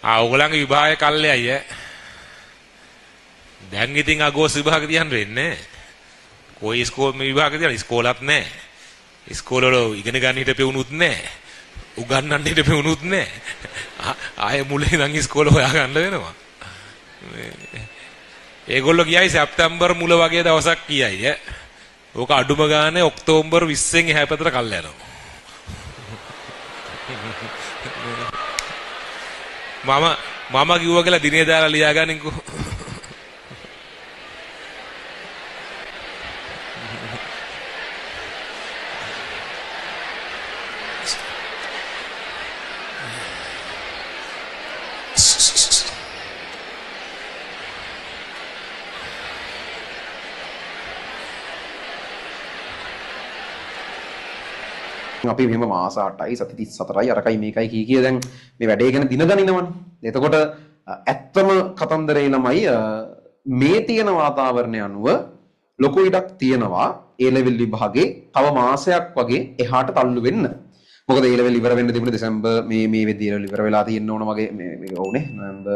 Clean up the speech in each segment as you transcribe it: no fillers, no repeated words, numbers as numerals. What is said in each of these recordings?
ආ ඔයගොල්ලන්ගේ විභාගය කල්යයි ඈ. දැන් ඉතින් අගෝස්තු විභාග තියන්න වෙන්නේ නෑ. කොයි ඉස්කෝල මේ විභාග තියන්න ඉස්කෝලත් නෑ. ඉස්කෝල වල ඉගෙන ගන්න හිටපෙවුනුත් නෑ. උගන්වන්න හිටපෙවුනුත් නෑ. ආයෙ මුලින් ඉඳන් ඉස්කෝල හොයා ගන්න වෙනවා. ඒගොල්ලෝ කියයි සැප්තැම්බර් මුල වගේ දවසක් කියයි ඈ. ඕක අඩුම ගානේ ඔක්තෝබර් 20 න් එහා පැත්තට කල් යනවා. මම කිව්වා කියලා දිනේ දාලා ලියා ගනින්කෝ. අපි මෙහෙම මාස 8යි සති 34යි අරකයි මේකයි කී කිය දැන් මේ වැඩේ ගැන දින ගනිනවනේ. එතකොට ඇත්තම කතන්දරේ ළමයි මේ තියෙන වාතාවරණය අනුව ලොකු ඉඩක් තියෙනවා ඒ ලෙවල් විභාගේ තව මාසයක් වගේ එහාට තල්ලු වෙන්න. මොකද ඒ ලෙවල් ඉවර වෙන්න තිබුණේ දෙසැම්බර් මේ වෙද්දී ඒ ලෙවල් ඉවර වෙලා තියෙන්න ඕන වගේ මේ ඔව්නේ නොවැම්බර්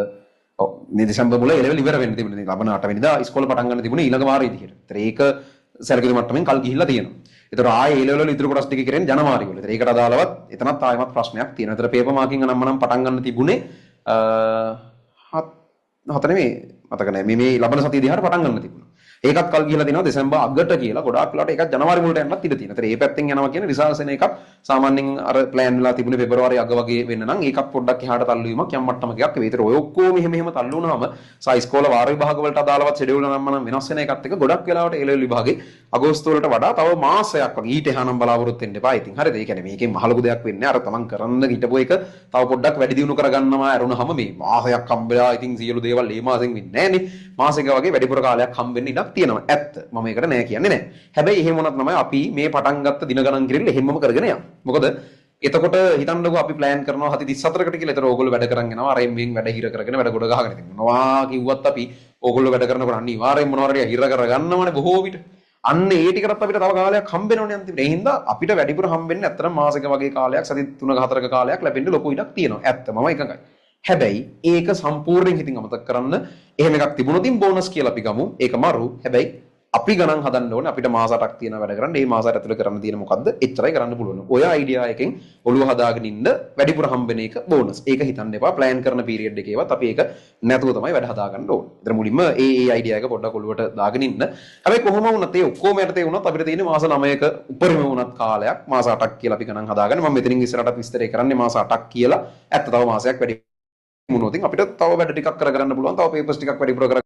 ඔව් මේ දෙසැම්බර් මුල ඒ ලෙවල් ඉවර වෙන්න තිබුණේ. ලබන 8 වෙනිදා ඉස්කෝලේ පටන් ගන්න තිබුණේ ඊළඟ වාරයේ විදිහට. ඒතර ඒක සැලකිලි මට්ටමින් කල් ගිහිල්ලා තියෙනවා. ඒතර ආයේ ඒ ලෙවල් වල ඉතුරු කොටස් ටික කරන්නේ ජනවාරි වල. ඒතර ඒකට අදාළවත් එතනත් ආයෙමත් ප්‍රශ්නයක් තියෙනවා. ඒතර පේපර් මාකින් නම් නම් පටන් ගන්න තිබුණේ 7 නෙමෙයි මතක නෑ. මේ ලබන සතිය දිහාට පටන් ගන්න තිබුණා. ඒකත් කල් ගිහිලා තිනවා දෙසැම්බර් අගට කියලා. ගොඩාක් වෙලාවට ඒකත් ජනවාරි මුලට යන්නත් ඉඩ තියෙනවා. ඒතර ඒ පැත්තෙන් යනවා කියන රිසල්ට්ස් එන එකක් සාමාන්‍යයෙන් අර ප්ලෑන් වෙලා තිබුණේ පෙබරවාරි අග වගේ වෙන්න නම් ඒකත් පොඩ්ඩක් එහාට තල්ලු වීමක් යම් මට්ටමක එකක් වෙයි. ඒතර ඔය ඔක්කොම එහෙම එහෙම තල්ලු වුණාම සා ඉස්කෝල වාර විභාග වලට අදාළවත් ෂෙඩියුල් නම් නම් වෙනස් වෙන එකත් එක්ක ගොඩක් වෙලාවට ඒ ලෙවල් විභාගේ අගෝස්තු වලට වඩා තව මාසයක් වගේ ඊට එහා නම් බලාපොරොත්තු වෙන්න එපා. ඉතින් හරිද? ඒ කියන්නේ මේකෙන් මහ ලොකු දෙයක් වෙන්නේ අර තමන් කරන්න හිටපු එක තව පොඩ්ඩක් වැඩි දියුණු කරගන්නවා ඇරුණාම මේ මාසයක් හම්බෙලා ඉතින් සියලු දේවල් මේ මාසෙන් වෙන්නේ නෑනේ. මාසෙක වගේ වැඩිපුර කාලයක් හම්බෙන්න ඉඩක් තියෙනවා. ඇත්ත. මම ඒකට නෑ කියන්නේ නෑ. හැබැයි එහෙම වුණත් තමයි අපි මේ පටන් ගත්ත දින ගණන් කිරිල්ල එහෙමම කරගෙන යමු. මොකද එතකොට හිතන්නකෝ අපි ප්ලෑන් කරනවා සති 34කට කියලා. ඒතර ඕගොල්ලෝ වැඩ කරන් යනවා. අර එම්ෙන් වැඩ හිර කරගෙන වැඩ ගොඩ ගහගෙන ඉතින් මොනවා කිව්වත් අපි ඕගොල්ලෝ වැඩ කරනකොට අනිවාර්යෙන් මොනවා හරි හිර කරගන්නවනේ බොහෝ විට. අන්න ඒ ටිකටත් අපිට තව කාලයක් හම්බෙනවනේ අන්තිමට. ඒ හින්දා අපිට වැඩිපුර හම්බෙන්නේ ඇත්තටම මාසෙක වගේ කාලයක් සති 3ක 4ක කාලයක් ලැබෙන්න ලොකු ඉඩක් තියෙනවා. ඇත්ත මම එකඟයි. හැබැයි ඒක සම්පූර්ණයෙන් හිතින් අමතක කරන්න එහෙම එකක් තිබුණොත් බෝනස් කියලා අපි ගමු. ඒක මරු. හැබැයි අපි ගණන් හදන්න ඕනේ අපිට මාස 8ක් තියෙන වැඩ කරන්න. මේ මාස 8 ඇතුළේ කරන්න තියෙන මොකද්ද? එච්චරයි කරන්න පුළුවන්. ඔය අයිඩියා එකෙන් ඔළුව හදාගෙන ඉන්න වැඩිපුර හම්බෙන එක බෝනස්. ඒක හිතන්න එපා. ප්ලෑන් කරන පීරියඩ් එකේවත් අපි ඒක නැතුව තමයි වැඩ හදාගන්න ඕනේ. ඒතර මුලින්ම ඒ ඒ අයිඩියා එක පොඩ්ඩක් ඔළුවට දාගෙන ඉන්න. හැබැයි කොහොම වුණත් ඒ ඔක්කොම යටතේ වුණත් අපිට තියෙන්නේ මාස 9ක උපරිම වුණත් කාලයක් මාස 8ක් කියලා අපි ගණන් හදාගන්න. මම මෙතනින් ඉස්සරහටත් විස්තරය කරන්නේ මාස 8ක් කියලා. ඇත්ත තව මාසයක් වැඩි වුණොත් අපිට තව වැඩ ටිකක් කරගන්න පුළුවන්. තව පේපර්ස් ටිකක් වැඩිපුර කර